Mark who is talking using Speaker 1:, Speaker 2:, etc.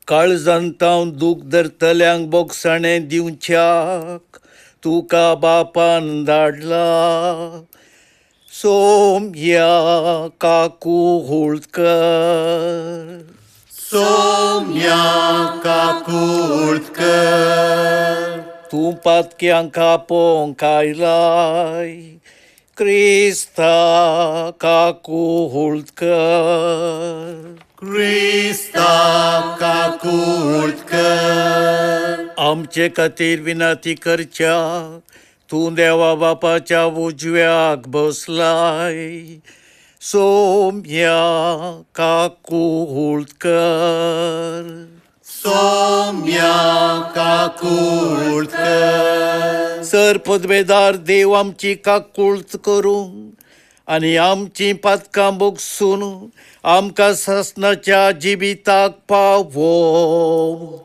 Speaker 1: काळजांतावन दूख धरतल्यांक बोगसाणें दिवच्याक तुका बापान धाडला. सोम्या काकूळ कर.
Speaker 2: सोम्या काकूळ कर.
Speaker 1: तूं पातक्यांक आपोवंक आयलाय, क्रिस्ता काकूळ कर.
Speaker 2: क्रिस्ता काकूळ कर.
Speaker 1: आमचे खातीर विनंती करच्या तूं देवा बापाच्या उजव्याक बसलाय. सोम्या काकूळ कर.
Speaker 2: सोम्या काकूळ कर.
Speaker 1: सर पदवेदार देव आमची काकूळ करूं आनी आमचीं पातकां भोगसून आमकां सासणाच्या जिविताक पावोवं.